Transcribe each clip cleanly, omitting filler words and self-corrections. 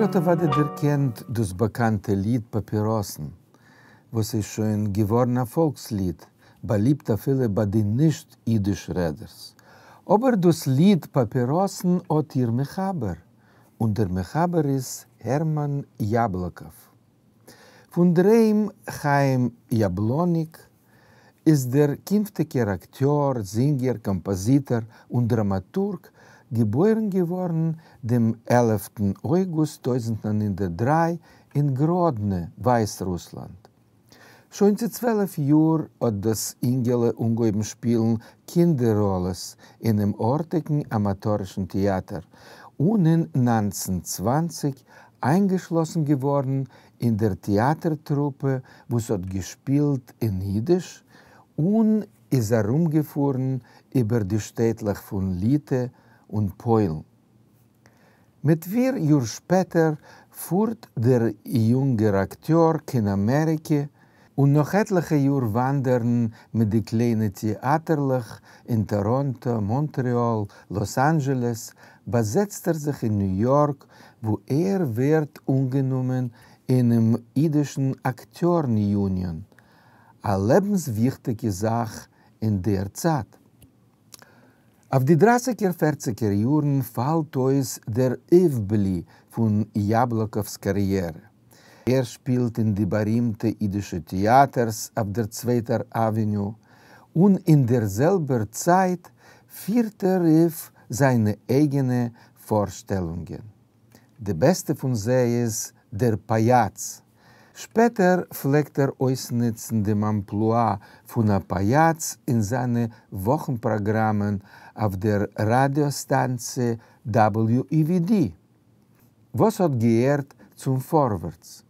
איר האט אוודאי דערקענט דאס באקאנטע ליד פאפיראסן, וואס איז שוין געווארן א פאלקס-ליד, באליבט אפילו ביי די נישט אידיש רעדערס. אבער דאס ליד פאפיראסן האט איר מחבר, און דער מחבר איז הערמאן יאבלאקאוו. פֿון דער היים חיים יאַבלאָניק איז דער קינפֿטיקער אַקטיאָר, זינגער, קאָמפּאָזיטאָר און דראַמאַטורג געבוירן געוואָרן דעם עלפֿטן אויגוסט 1903 אין גראָדנע, ווײַסרוסלאַנד. שוין צו 12 יאָר האָט דאָס אינגעלע אָנגעהויבן שפּילן קינדער-ראָלעס אינעם אָרטיקן אַמאַטאָרישן טעאַטער און אין 1920 איינגעשלאסן געווארן אין דער טעאטער-טרופע וואס האט געשפילט אין אידיש און איז ארומגעפארן איבער די שטעטלעך פון ליטע און פוילן. מיט פיר יאר שפעטער פארט דער יונגער אקטיאר קיין אמעריקע און נאך עטליכע יאר וואנדערן מיט די קליינע טעאטערלעך אין טאראנטא, מאנטרעאל, לאס אנדזשעלעס, באזעצט ער זיך אין ניו יארק וואו ער ווערט אנגענומען אינעם אידישן אקטיארן יוניאן, א לעבנסוויכטיגע זאך אין דער צייט. אויף די דרייסיגער פערציגער יארן פאלט אויס דער אויפבלי פון יאבלאקאוו'ס קאריערע. ער שפילט אין די בארימטע אידישע טעאטערס אויף דער צווייטער אוועניו, און אין דער זעלבער צייט פירט ער אויף זיינע אייגענע פארשטעלונגען. די בעסטע פון זיי איז דער פאיאץ. שפעטער פלעגט ער אויסנוצן דעם אמפלואה פון א פאיאץ אין זיינע וואכן-פראגראמען אויף דער ראדיא סטאנציע WEVD, וואס האט געהערט צום פארווערטס.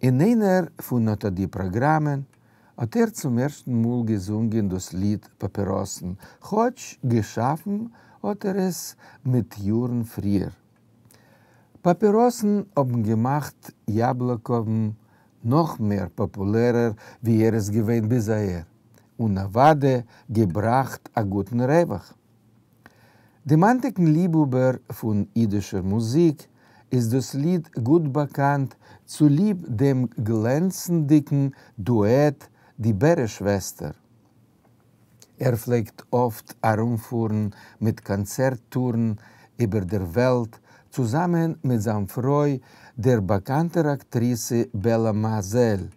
אין איינער פון אט די פראגראמען האט ער צום ערשטן מאל געזונגען דאס ליד פאפיראסן, כאטש געשאפן האט ער עס מיט יארן פריער. פאפיראסן האבן געמאכט יאבלאקאוון נאך מער פאפולערער ווי ער איז געווען ביז אהער, און אוודאי געבראכט א גוטן רווח. דעם היינטיגן ליבהאבער פון אידישער מוזיק איז דאס ליד גוט באקאנט צוליב דעם גלענצנדיגן דועט די בערע שוועסטער. ער פלעגט אפט ארומפארן מיט קאנצערט-טורן איבער דער וועלט צוזאמען מיט זיין פרוי דער באקאנטער אקטריסע בעלא מאזעל,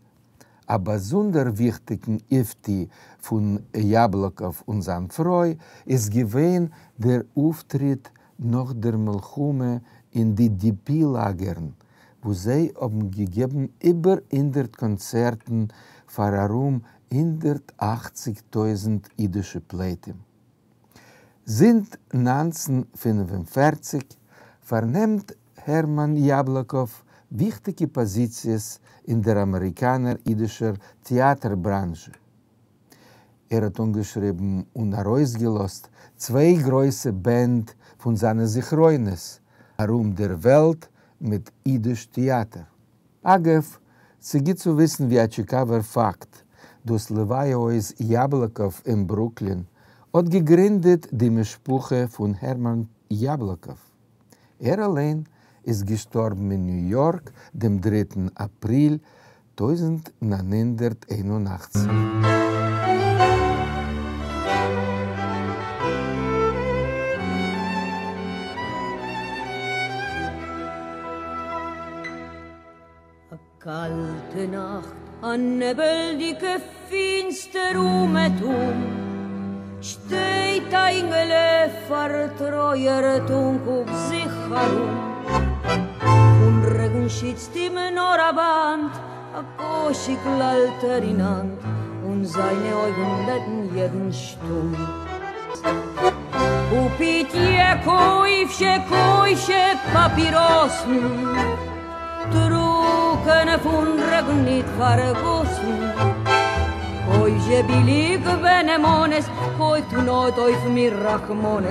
א באזונדער וויכטיגן אויפטו פון יאבלאקאוו און זיין פרוי איז געווען דער אויפטריט נאך דער מלחמה אין די די-פי לאגערן, וואו זיי האבן געגעבן איבער 100 קאנצערטן פאר ארום 180,000 אידישע פליטים. זינט 1945 פארנעמט הערמאן יאבלאקאוו וויכטיגע פאזיציעס אין דער אמעריקאנער אידישער טעאטער בראנזשע. ער האט אנגעשריבן און ארויסגעלאזט צוויי גרויסע בענד פון זיינע זכרונות ארום דער וועלט מיט אידיש טעאטער. אגב, ס'גוט צו וויסן ווי א טשיקאווער פאקט, דאס לוויה הויז יאבלאקאוו אין ברוקלין האט געגרינדעט די משפחה פון הערמאן יאבלאקאוו. ער אליין איז געשטארבן אין ניו יארק דעם דריטן אפריל 1981. א קאלטע נאכט, א נעבלדיגע פינסטער אומעטום, שטייט א אינגעלע פארטרויערט און קוקט זיך ארום. פון רעגן שיצט אים נאר א באנד, א קאשיקל האלט ער אין האנט, און זיינע אויגן בעטן יעדן שטום. קופיטשע קויפזשע קויפזשע פאפיראסן, טרוקענע פון רעגן ניט פארגאסן. קויפזשע ביליג בנאמנות, קויפט און האט אויף מיר רחמנות,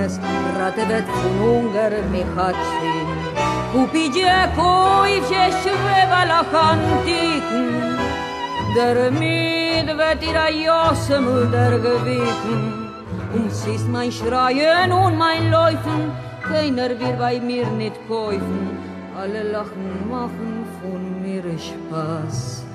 ראטעוועט פון הונגער מיך אצינד. קופיטשע קויפזשע שוועבעלעך אנטיקן, דערמיט וועט איר א יתומל דערוויקן. אומזיסט מיין שרייען און מיין לויפן, קיינער וויל ביי מיר ניט קויפן. אלע לאכן מאכן פון מיר שפאס.